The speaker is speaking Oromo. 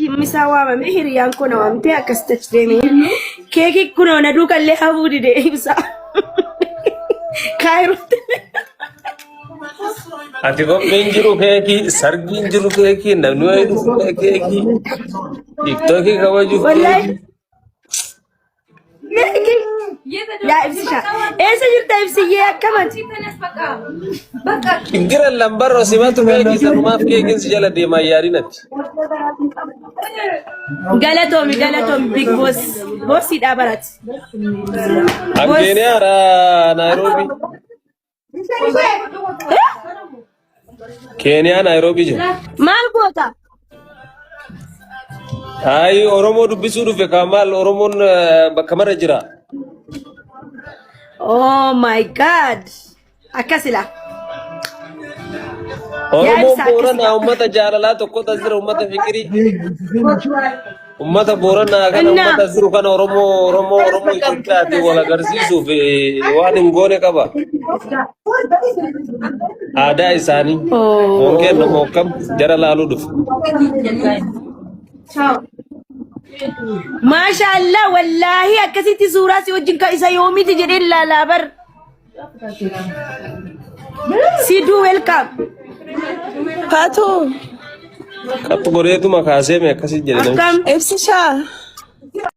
Misaa waamame hiriyaan koo na waamtee akkasitti achi deeme. Keekii kunoo na duukallee hafuu dide ibsa. Kaayirootti. Ati qophiin jiru keekii, sargiin jiru keekii, namni wayii dhufu keekii, tiktookii kabajuuf Wallahi. keekii. Keekii. Yaa ibsisha. Eessa jirta ibsiyyee akkamati? Gira lambarro simatu keekii sanumaaf keekiin si jala deemaa yaadinatti. Galatoomi galatoomi big boss. Bossiidhaa barati. An Keeniyaadha Naayiroobii. Keeniyaa Naayiroobii jira. Maal goota? Ayi Oromoo dubbisuu dhufe kaa maal Oromoon bakka mara jira. Oh my God. Akkasila. Oromoon ibsaa akkasila. Booranaa uummata jaalalaa tokkotu as jira uummata fikirii. Uummata Booranaa kana Innaa. uummata as jiru kana Oromoo Oromoo Oromoo Itoophiyaatiin wal agarsiisuuf waan hin goone qaba. Aadaa isaanii. Oh. Monkeen nama akkam jara laaluu dhufe. Maasha Allah wallaahi akkasitti suuraa si wajjin ka isa yoomiti jedheen laalaa bar. Siduu welcome. Fatuu Qaxxu godheetuma kaasee mee akkasii jedhe namichi. Akkam. ibsishaa.